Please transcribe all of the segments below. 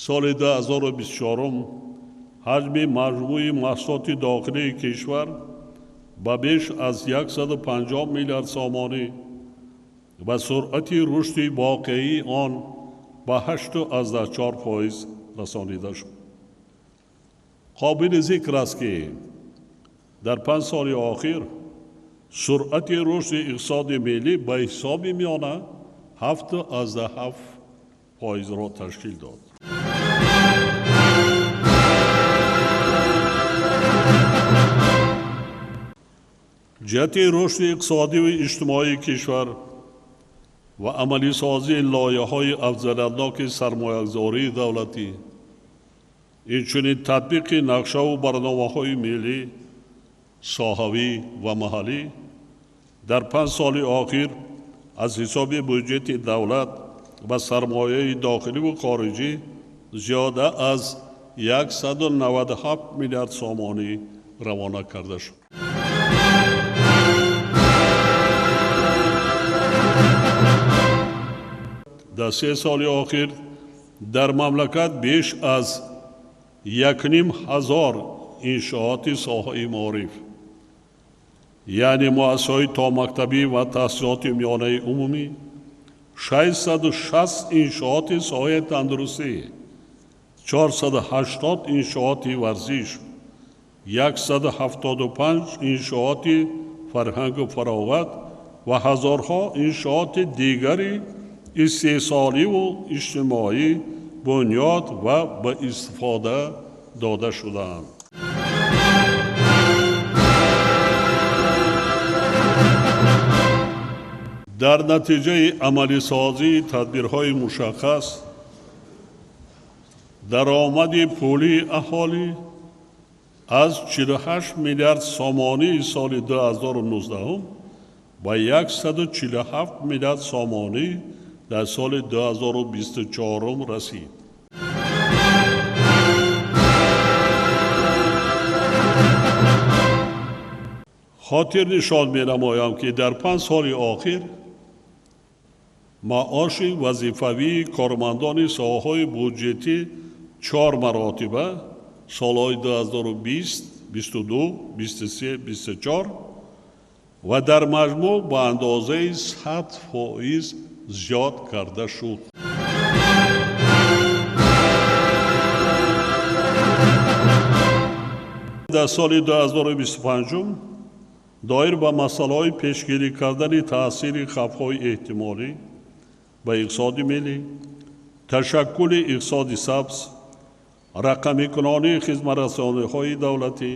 Соли 2024 ҳаҷми маҷмӯи маҳсулоти дохилии кишвар ба беш аз 150 миллиард сомонӣ ва суръати рушди воқеии он ба 8,4% расонида шуд. Қобили зикр аст, ки дар 5 соли охир суръати рушди иқтисоди миллӣ ба ҳисоби миёна 7,7%-ро ташкил дод. Ҷиҳати рушди иқтисодиву иҷтимоии кишвар ва амалисозии лоиҳаҳои афзалиятноки сармоягузории давлатӣ, инчунин татбиқи нақшаву барномаҳои миллӣ, соҳавӣ ва маҳаллӣ дар 5 соли охир аз ҳисоби буҷети давлат ва сармояи дохиливу хориҷӣ зиёда аз 197 миллиард сомонӣ равона карда шуд. Дар 3 соли охир дар мамлакат беш аз 1500 иншооти соҳаи маориф, яъне муассисаҳои томактабӣ ва таҳсилоти миёнаи умумӣ, 660 иншооти соҳаи тандурустӣ, 480 иншооти варзиш, 175 иншооти фарҳангу фароғат ва ҳазорҳо иншооти дигари истеҳсоливу иҷтимоӣ бунёд ва ба истифода дода шудаанд. Дар натиҷаи амалисозии тадбирҳои мушаххас даромади пулии аҳолӣ аз 48 миллиард сомонии соли 2019 ба 147 миллиард сомонӣ дар соли 2024 расид. Хотир нишон менамоям, ки дар 5 соли охир маоши вазифавии кормандони соҳаҳои буҷетӣ 4 маротиба солҳои 2020, 22, 23, 24 ва дар маҷмӯъ ба андозаи 100% зиёд карда шуд. Дар соли 2025 доир ба масъалаҳои пешгирӣ кардани таъсири хавфҳои эҳтимолӣ ба иқтисоди миллӣ, ташаккули иқтисоди сабз, рақамикунонии хизматрасониҳои давлатӣ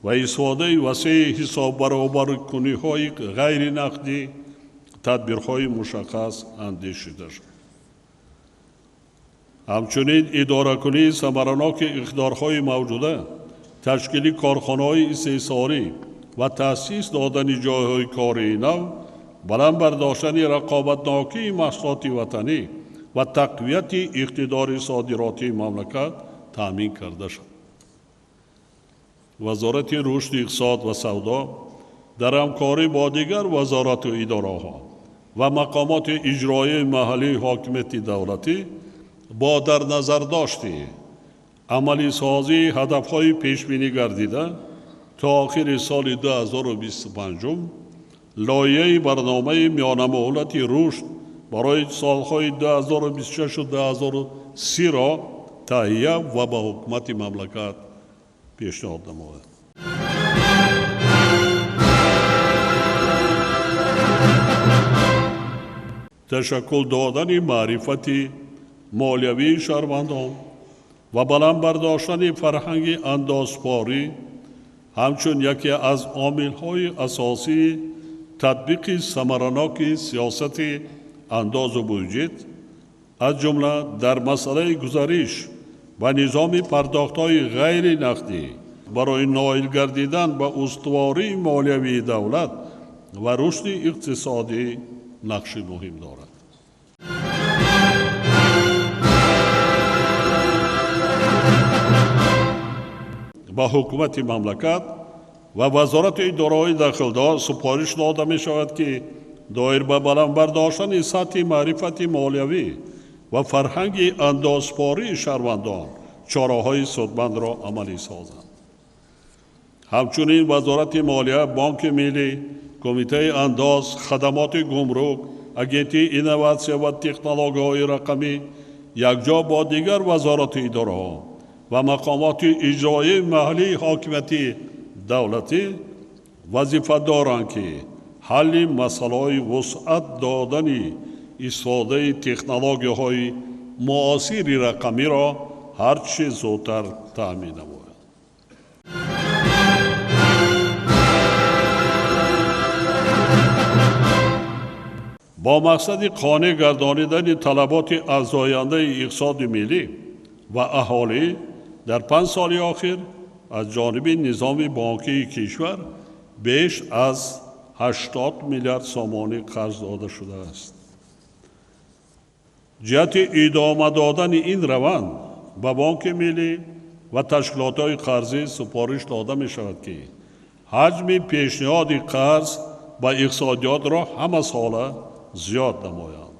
ва истифодаи васеи ҳисоббаробаркуниҳои ғайринақдӣ тадбирҳои мушаххас андешида шуд. Ҳамчунин идоракунии самараноки иқтидорҳои мавҷуда, ташкили корхонаҳои истеҳсолӣ ва таъсис додани ҷойҳои кории нав, баланд бардоштани рақобатнокии маҳсулоти ватанӣ ва тақвияти иқтидори содиротии мамлакат таъмин карда шуд. Вазорати рушди иқтисод ва савдо дар ҳамкорӣ бо дигар вазорату идораҳо ва мақомоти иҷроияи маҳаллии ҳокимияти давлатӣ бо дар назардошти амалисозии ҳадафҳои пешбинӣ гардида то охири соли 2025 лоиҳаи барномаи миёнамуҳлати рушд барои солҳои 2026-2030-ро таҳия ва ба ҳукумати мамлакат пешниҳод намояд. Ташаккул додани маърифати молиявии шаҳрвандон ва баланд бардоштани фарҳанги андозпорӣ ҳамчун яке аз омилҳои асосии татбиқи самараноки сиёсати андозу буҷет, аз ҷумла дар масъалаи гузариш ба низоми пардохтҳои ғайринақдӣ барои ноил гардидан ба устувории молиявии давлат ва рушди иқтисодӣ нақши муҳим дорад. Ба ҳукумати мамлакат ва вазорати идораҳои дахлдор супориш дода мешавад, ки доир ба баланд бардоштани сатҳи маърифати молиявӣ ва фарҳанги андозпории шаҳрвандон чораҳои судмандро амалӣ созанд. Ҳамчунин Вазорати молия, Бонки миллӣ, Кумитаи андоз, хадамоти гумрук, Агентии инноватсия ва технологияҳои рақамӣ якҷо бо дигар вазорату идораҳо ва мақомоти иҷроии маҳаллии ҳокимияти давлатӣ вазифа доранд, ки ҳалли масъалаҳои вусъат додани истифодаи технологияҳои муосири рақамиро ҳарчи зудтар таъмин намоянд. Бо мақсади қонеъ гардонидани талаботи афзояндаи иқтисоди миллӣ ва аҳолӣ дар 5 соли охир аз ҷониби низоми бонкии кишвар беш аз 80 миллиард сомонӣ қарз дода шудааст. Ҷиҳати идома додани ин раванд ба Бонки миллӣ ва ташкилотҳои қарзӣ супориш дода мешавад, ки ҳаҷми пешниҳоди қарз ба иқтисодиётро ҳамасола зиёд намоянд.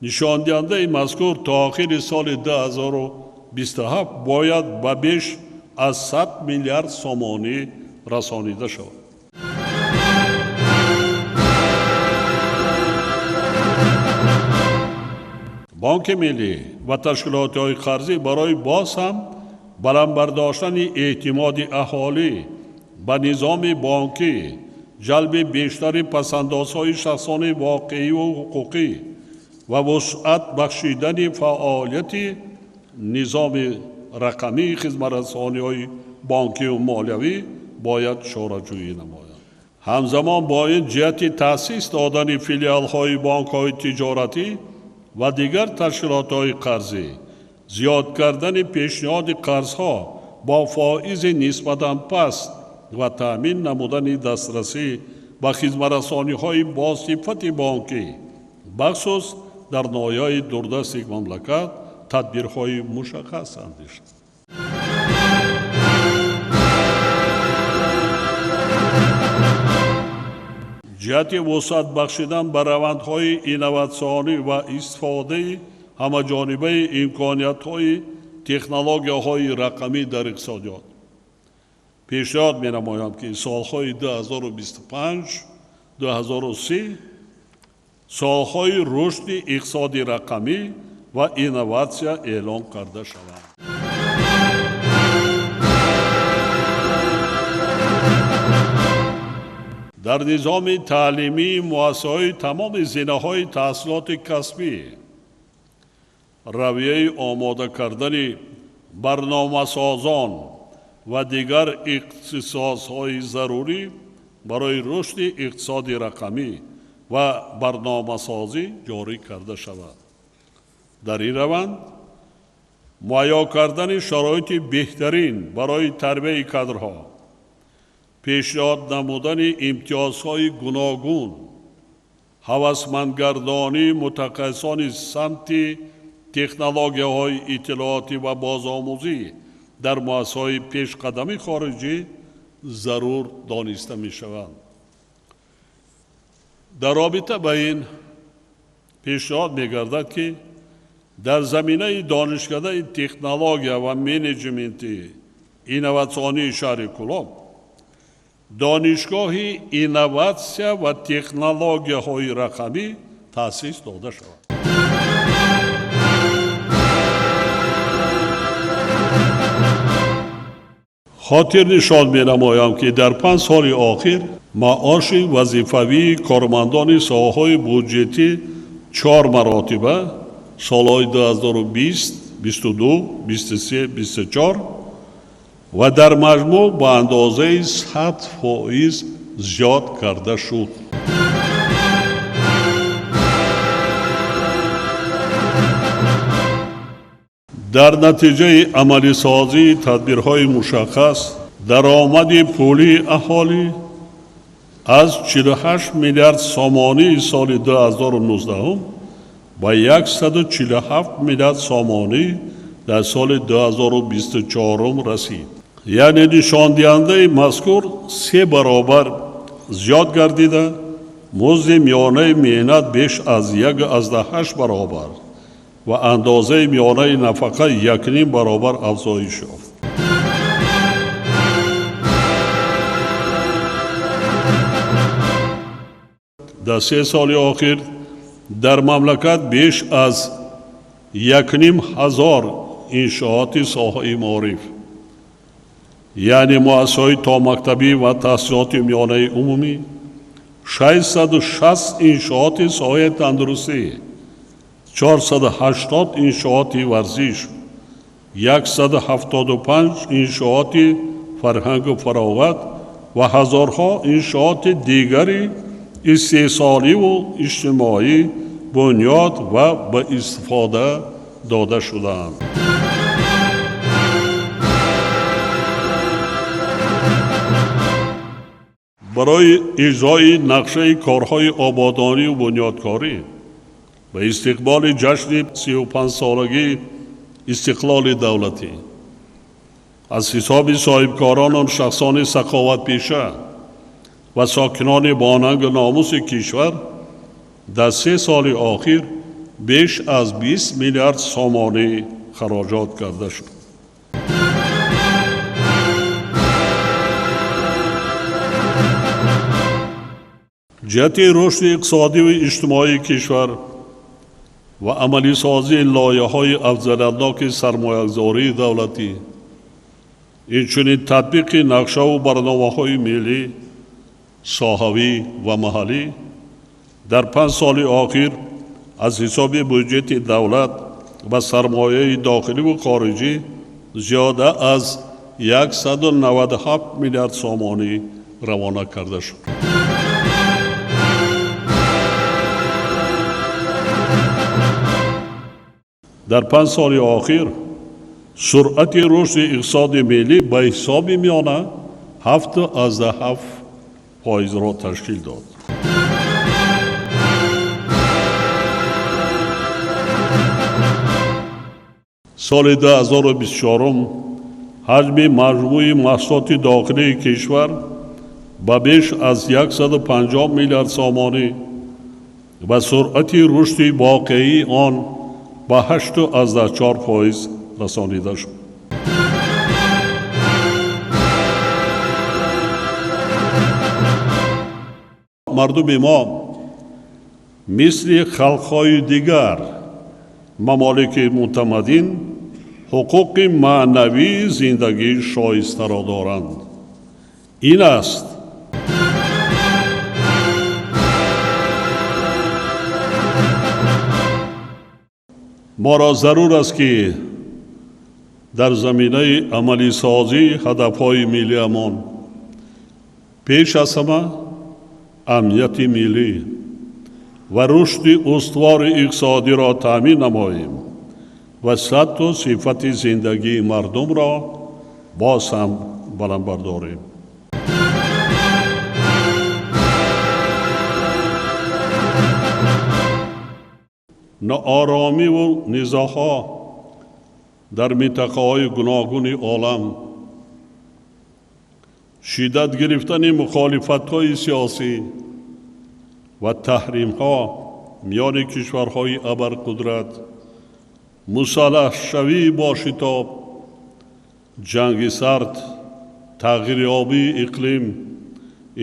Нишондиҳандаи мазкур то охири соли 2027 бояд ба беш аз 100 миллиард сомонӣ расонида шавад. Бонки миллӣ ва ташкилотҳои қарзӣ барои боз ҳам баланд бардоштани эътимоди аҳолӣ ба низоми бонкӣ, ҷалби бештари пасандозҳои шахсони воқеиву ҳуқуқӣ ва вусъат бахшидани фаъолияти низоми рақамии хизматрасониҳои бонкиву молиявӣ бояд чораҷӯӣ намоянд. Ҳамзамон бо ин ҷиҳати таъсис додани филиалҳои бонкҳои тиҷоратӣ ва дигар ташкилотҳои қарзӣ, зиёд кардани пешниҳоди қарзҳо бо фоизи нисбатан паст ва таъмин намудани дастрасӣ ба хизматрасониҳои босифати бонкӣ, бахусус дар ноҳияҳои дурдасти мамлакат тадбирҳои мушаххас андешанд. Ҷиҳати вусъат бахшидан ба равандҳои инноватсионӣ ва истифодаи ҳамаҷонибаи имкониятҳои технологияҳои рақамӣ дар иқтисодиёт пешниҳод менамоям, ки солҳои 2025-2030 солҳои рушди иқтисоди рақамӣ ва инноватсия эълон карда шаванд. Дар низоми таълимии муассисаҳои тамоми зинаҳои таҳсилоти касбӣ равияи омода кардани барномасозон ва дигар ихтисосҳои зарурӣ барои рушди иқтисоди рақамӣ ва барномасозӣ ҷорӣ карда шавад. Дар ин раванд муҳайё кардани шароити беҳтарин барои тарбияи кадрҳо, пешниҳод намудани имтиёзҳои гуногун, ҳавасмандгардонии мутахассисони самти технологияҳои иттилоотӣ ва бозомӯзӣ дар муассисаҳои пешқадами хориҷӣ зарур дониста мешаванд. Дар робита ба ин пешниҳод мегардад, ки дар заминаи донишкадаи технология ва менеҷменти инноватсионии шаҳри Кӯлоб донишгоҳи инноватсия ва технологияҳои рақамӣ таъсис дода шавад. Хотир нишон менамоям, ки дар 5 соли охир маоши вазифавии кормандони соҳаҳои буҷетӣ 4 маротиба солҳои 2020, 22, 23, 24 ва дар маҷмӯъ ба андозаи 100% зиёд карда шуд. Дар натиҷаи амалисозии тадбирҳои мушаххас даромади пулии аҳолӣ аз 48 миллиард сомонии соли 2019 ба 147 миллиард сомонӣ дар соли 2024 расид. Яъне нишондиҳандаи мазкур 3 баробар зиёд гардида, музди миёнаи меҳнат беш аз 1,8 баробар ва андозаи миёнаи нафақа 1,5 баробар афзоиш ёфт. Дар 3 соли охир дар мамлакат беш аз 1,5 ҳазор иншооти соҳаи маориф, яъне муассисаҳои томактабӣ ва таҳсилоти миёнаи умумӣ, 660 иншооти соҳаи тандурустӣ, 480 иншооти варзиш, 175 иншооти фарҳангу фароғат ва ҳазорҳо иншооти дигари истеҳсоливу иҷтимоӣ бунёд ва ба истифода дода шудаанд. Барои иҷрои нақшаи корҳои ободонию бунёдкорӣ ба истиқболи ҷашни 35-солагии истиқлоли давлатӣ аз ҳисоби соҳибкорону шахсони саховатпеша ва сокинони бонангу номуси кишвар дар 3 соли охир беш аз 20 миллиард сомонӣ хароҷот карда шуд. Ҷиҳати рушди иқтисодиву иҷтимоии кишвар ва амалисозии лоиҳаҳои афзалиятноки сармоягузории давлатӣ, инчунин татбиқи нақшаву барномаҳои миллӣ, соҳавӣ ва маҳаллӣ дар 5 соли охир аз ҳисоби буҷети давлат ва сармояи дохиливу хориҷӣ зиёда аз 197 миллиард сомонӣ равона карда шуд. Дар 5 соли охир суръати рушди иқтисоди миллӣ ба ҳисоби миёна 7,7%-ро ташкил дод. Соли 2024 ҳаҷми маҷмӯи маҳсулоти дохилии кишвар ба беш аз 150 миллиард сомонӣ ва суръати рушди воқеии он ба 8,4% расонида шуд. Мардуми мо мисли халқҳои дигар мамолики мутамаддин ҳуқуқи маънавии зиндагии шоистаро доранд. Ин аст моро зарур аст, ки дар заминаи амалисозии ҳадафҳои миллиамон пеш аз ҳама амнияти миллӣ ва рушди устувори иқтисодиро таъмин намоем ва сатҳу сифати зиндагии мардумро боз ҳам баланд бардорем. Нооромиву низоъҳо дар минтақаҳои гуногуни олам, шиддат гирифтани мухолифатҳои сиёсӣ ва таҳримҳо миёни кишварҳои абарқудрат, мусаллаҳшавии бо шитоб, ҷанги сард, тағйирёбии иқлим,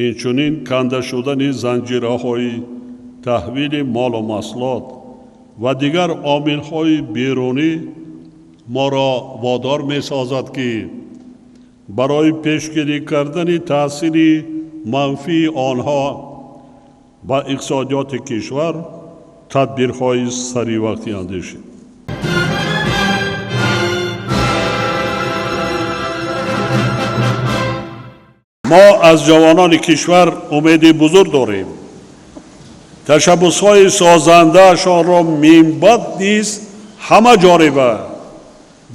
инчунин канда шудани занҷираҳои таҳвили молу маҳсулот ва дигар омилҳои берунӣ моро водор месозад, ки барои пешгирӣ кардани таъсири манфии онҳо ба иқтисодиёти кишвар тадбирҳои саривақтӣ андешем. Мо аз ҷавонони кишвар умеди бузург дорем. Ташаббусҳои созандаашонро минбаъд низ ҳама ҷониба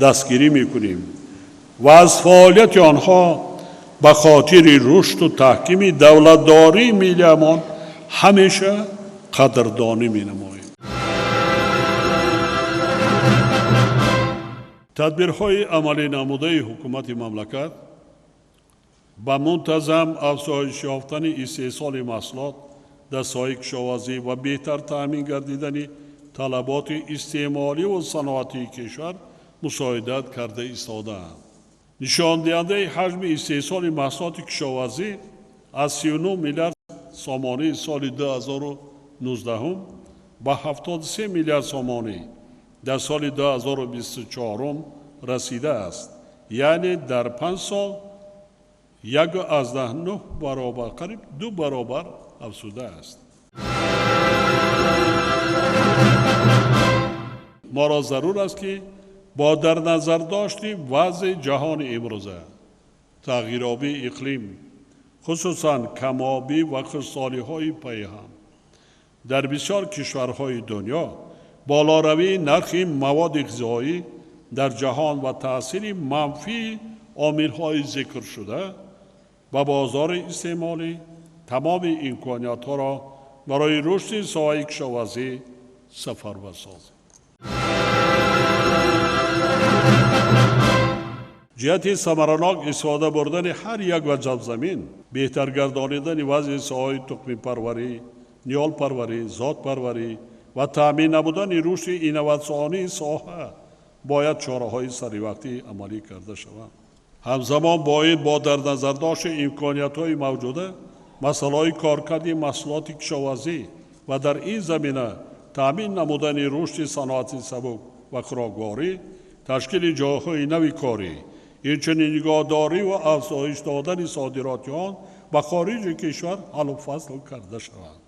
дастгирӣ мекунем ва аз фаъолияти онҳо ба хотири рушду таҳкими давлатдории миллиамон ҳамеша қадрдонӣ менамоем. Тадбирҳои амалӣ намудаи ҳукумати мамлакат ба мунтазам афзоиш ёфтани истеҳсоли маҳсулот дар соҳаи кишоварзӣ ва беҳтар таъмин гардидани талаботи истеъмоливу саноатии кишвар мусоидат карда истодаанд. Нишондиҳандаи ҳаҷми истеҳсоли маҳсулоти кишоварзӣ аз 39 миллиард сомонии соли 2019 ба 73 миллиард сомонӣ дар соли 2024 расидааст, яъне дар 5 сол 1,9 баробар, қариб 2 баробар афзудааст. Моро зарур аст, ки бо дар назардошти вазъи ҷаҳони имрӯза, тағйиробии иқлим, хусусан камобӣ ва хушсолиҳои пайҳам дар бисёр кишварҳои дунё, болоравии нархи маводи ғизоӣ дар ҷаҳон ва таъсири манфии омилҳои зикршуда ба бозори истеъмолӣ, тамоми имкониятҳоро барои рушди соҳаи кишоварзӣ сафарбар созем. Ҷиҳати самаранок истифода бурдани ҳар як ваҷаб замин, беҳтар гардонидани вазъи соҳаи тухмипарварӣ, ниҳолпарварӣ, зотпарварӣ ва таъмин намудани рушди инноватсионии соҳа бояд чораҳои саривақтӣ амалӣ карда шаванд. Ҳамзамон бо ин, бо дар назардошти имкониятҳои мавҷуда, масъалаҳои коркарди маҳсулоти кишоварзӣ ва дар ин замина таъмин намудани рушди саноати сабук ва хӯрокворӣ, ташкили ҷойҳои нави корӣ, инчунин нигоҳдорӣ ва афзоиш додани содироти он ба хориҷи кишвар ҳаллу фасл карда шаванд.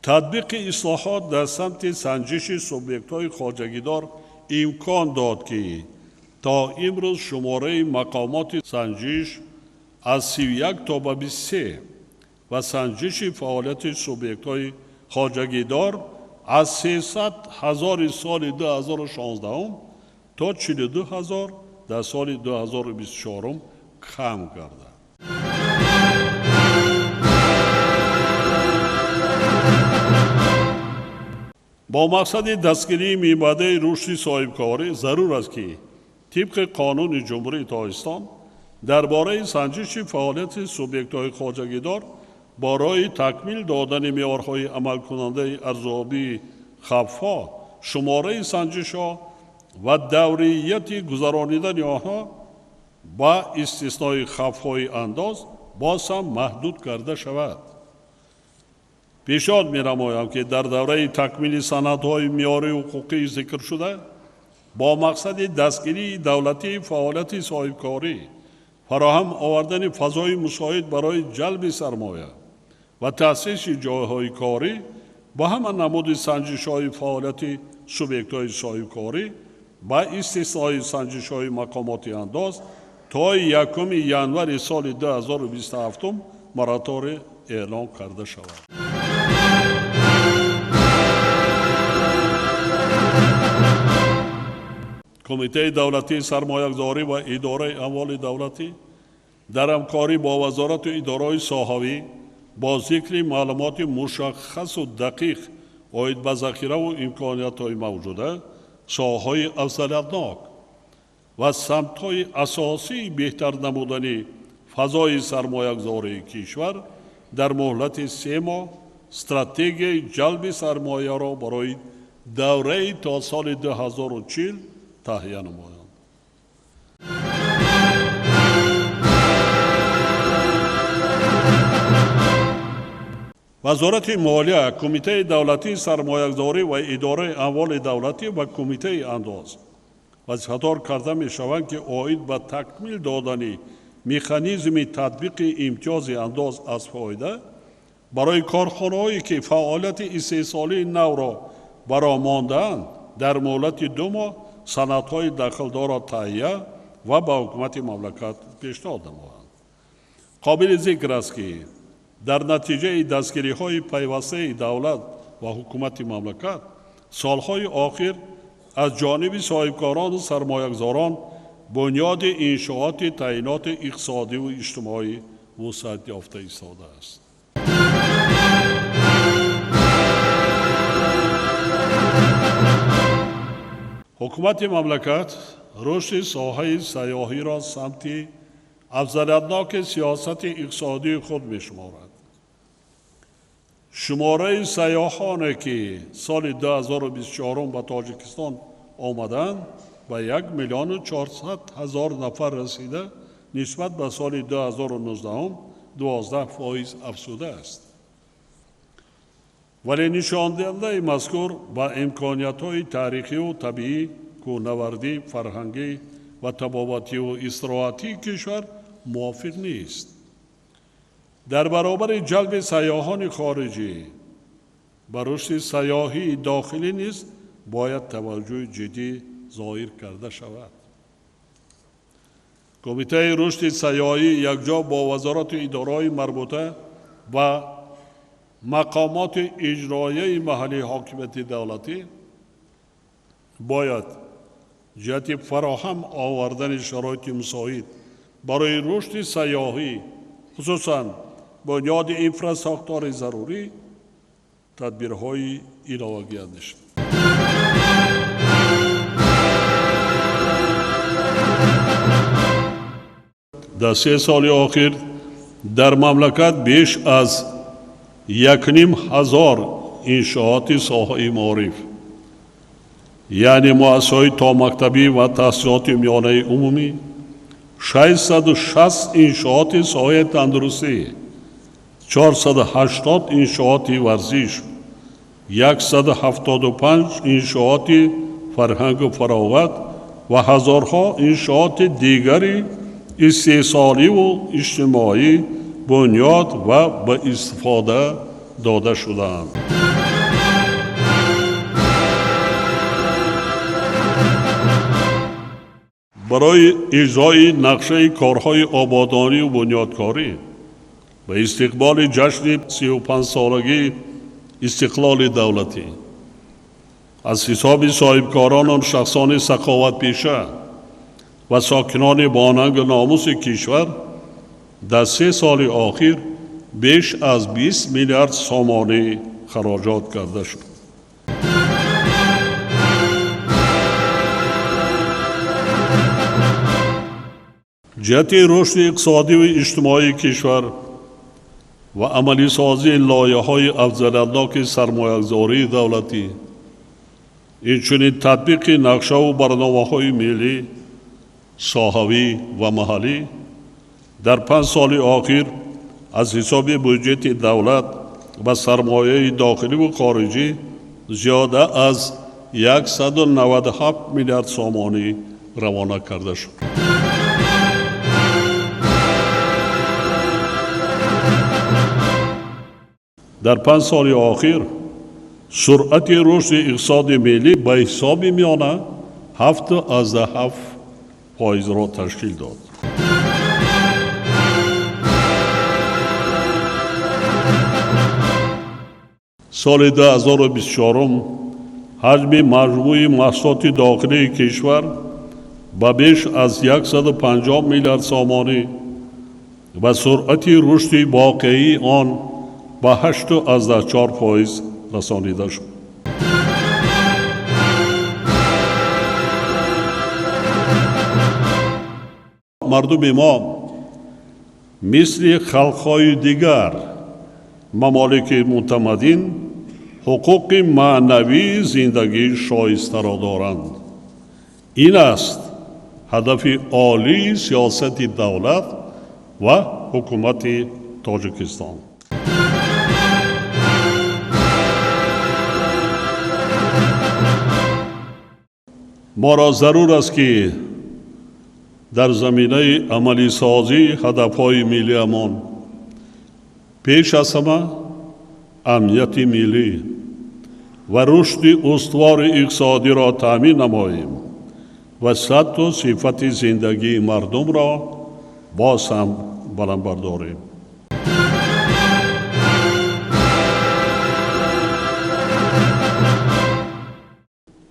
Татбиқи ислоҳот дар самти санҷиши субъектҳои хоҷагидор имкон дод, ки то имрӯз шумораи мақомоти санҷиш аз 31 то ба 23 ва санҷиши фаъолияти субъектҳои хоҷагидор аз 300 ҳазори соли 2016 то 42 ҳазор дар соли 2024 кам гардад. Бо мақсади дастгирии минбаъдаи рушди соҳибкорӣ зарур аст, ки тибқи қонуни Ҷумҳурии Тоҷикистон дар бораи санҷиши фаъолияти субъектҳои хоҷагидор барои такмил додани меъёрҳои амалкунандаи арзёбии хавфҳо, шумораи санҷишҳо ва даврияти гузаронидани онҳо ба истиснои хавфҳои андоз боз ҳам маҳдуд карда шавад. Пешниҳод менамоям, ки дар давраи такмили санадҳои меъёрии ҳуқуқии зикршуда бо мақсади дастгирии давлатии фаъолияти соҳибкорӣ, фароҳам овардани фазои мусоид барои ҷалби сармоя ва таъсиси ҷойҳои корӣ ба ҳама намуди санҷишҳои фаъолияти субъектҳои соҳибкорӣ ба истиснои санҷишҳои мақомоти андоз то 1 январи соли 2027 мораторий эълон карда шавад. Кумитаи давлатии сармоягузорӣ ва идораи амволи давлатӣ дар ҳамкорӣ бо вазорату идораҳои соҳавӣ бо зикри маълумоти мушаххасу дақиқ оид ба захираву имкониятҳои мавҷуда, соҳаҳои афзалиятнок ва самтҳои асосии беҳтар намудани фазои сармоягузории кишвар дар муҳлати 3 моҳ стратегияи ҷалби сармояро барои давраи то соли 2040 таҳия намоянд. Вазорати молия, Кумитаи давлатии сармоягузорӣ ва идораи амволи давлатӣ ва Кумитаи андоз вазифадор карда мешаванд, ки оид ба такмил додани механизми татбиқи имтиёзи андоз аз фоида барои корхонаҳое, ки фаъолияти истеҳсолии навро бароҳ мондаанд, дар муҳлати 2 моҳ санадҳои дахлдорро таҳия ва ба ҳукумати мамлакат пешниҳод намоянд. Қобили зикр аст, ки дар натиҷаи дастгириҳои пайвастаи давлат ва ҳукумати мамлакат солҳои охир аз ҷониби соҳибкорону сармоягузорон бунёди иншооти таъиноти иқтисодиву иҷтимоӣ вусъат ёфта истодааст. Ҳукумати мамлакат рушди соҳаи сайёҳиро самти Афзалиятноки сиёсати иқтисодии худ мешуморад. Шумораи сайёҳоне, ки соли 2024 ба Тоҷикистон омаданд, ба 1 400 000 нафар расида, нисбат ба соли 2019 12% афзудааст. Вале нишондиҳандаи мазкур ба имкониятҳои таърихию табиӣ, кӯҳнавардӣ, фарҳангӣ ва табобатию истироҳатии кишвар мувофиқ нест. Дар баробари ҷалби сайёҳони хориҷӣ ба рушди сайёҳии дохилӣ низ бояд таваҷҷӯҳи ҷиддӣ зоҳир карда шавад. Кумитаи рушди сайёҳӣ якҷо бо вазорату идораҳои марбута ва мақомоти иҷроияи маҳаллии ҳокимияти давлатӣ бояд ҷиҳати фароҳам овардани шароити мусоид барои рушди сайёҳӣ, хусусан бунёди инфрасохтори зарурӣ, тадбирҳои иловагӣ андешанд. Дар 3 соли охир дар мамлакат беш аз 1500 иншооти соҳаи маориф, яъне муассисаҳои томактабӣ ва таҳсилоти миёнаи умумӣ, 660 иншооти соҳаи тандурустӣ, 480 иншооти варзиш, 175 иншооти фарҳангу фароғат ва ҳазорҳо иншооти дигари истеҳсоливу иҷтимоӣ бунёд ва ба истифода дода шудаанд. Барои иҷрои нақшаи корҳои ободонию бунёдкорӣ ба истиқболи ҷашни 35-солагии истиқлоли давлатӣ аз ҳисоби соҳибкорону шахсони саховатпеша ва сокинони бонангу номуси кишвар дар 3 соли охир беш аз 20 миллиард сомонӣ хароҷот карда шуд. Ҷиҳати рушди иқтисодиву иҷтимоии кишвар ва амалисозии лоиҳаҳои афзалиятноки сармоягузории давлатӣ, инчунин татбиқи нақшаву барномаҳои миллӣ, соҳавӣ ва маҳаллӣ дар 5 соли охир аз ҳисоби буҷети давлат ва сармояи дохиливу хориҷӣ зиёда аз 197 миллиард сомонӣ равона карда шуд. Дар 5 соли охир суръати рушди иқтисоди миллӣ ба ҳисоби миёна 7,7%-ро ташкил дод. Соли 2024 ҳаҷми маҷмӯи маҳсулоти дохилии кишвар ба беш аз 150 миллиард сомонӣ ва суръати рушди воқеии он ба 8,4% расонида шуд. Мардуми мо мисли халқҳои дигар мамолики мутамаддин ҳуқуқи маънавии зиндагии шоистаро доранд. Ин аст ҳадафи олии сиёсати давлат ва ҳукумати Тоҷикистон. Моро зарур аст, ки дар заминаи амалисозии ҳадафҳои миллиамон пеш аз ҳама амнияти миллӣ ва рушди устувори иқтисодиро таъмин намоем ва сатҳу сифати зиндагии мардумро боз ҳам баланд бардорем.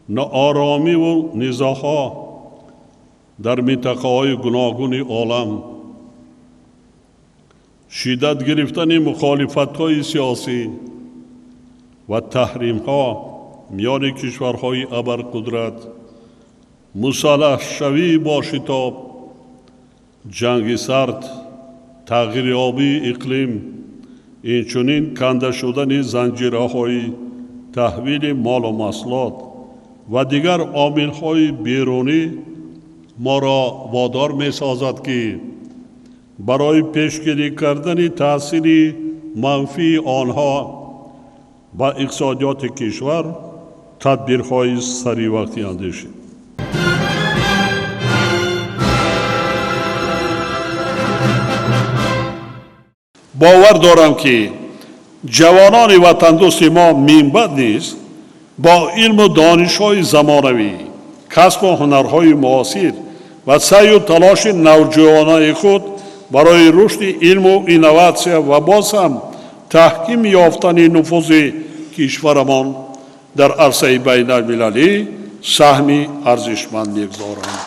Нооромиву низоъҳо дар минтақаҳои гуногуни олам, шиддат гирифтани мухолифатҳои сиёсӣ ва таҳримҳо миёни кишварҳои абарқудрат, мусаллаҳшавии бошитоб Ҷанги сард, тағйирёбии иқлим, инчунин канда шудани занҷираҳои таҳвили молу маҳсулот ва дигар омилҳои берунӣ моро водор месозад, ки барои пешгирӣ кардани таъсири манфии онҳо ба иқтисодиёти кишвар тадбирҳои саривақтӣ андешем. Бовар дорам, ки ҷавонони ватандӯсти мо минбаъд низ бо илму донишҳои замонавӣ, касбу ҳунарҳои муосир ва саъю талоши навҷӯёнаи худ барои рушди илму инноватсия ва боз ҳам таҳким ёфтани нуфузи кишварамон дар арсаи байналмилалӣ саҳми арзишманд мегузоранд.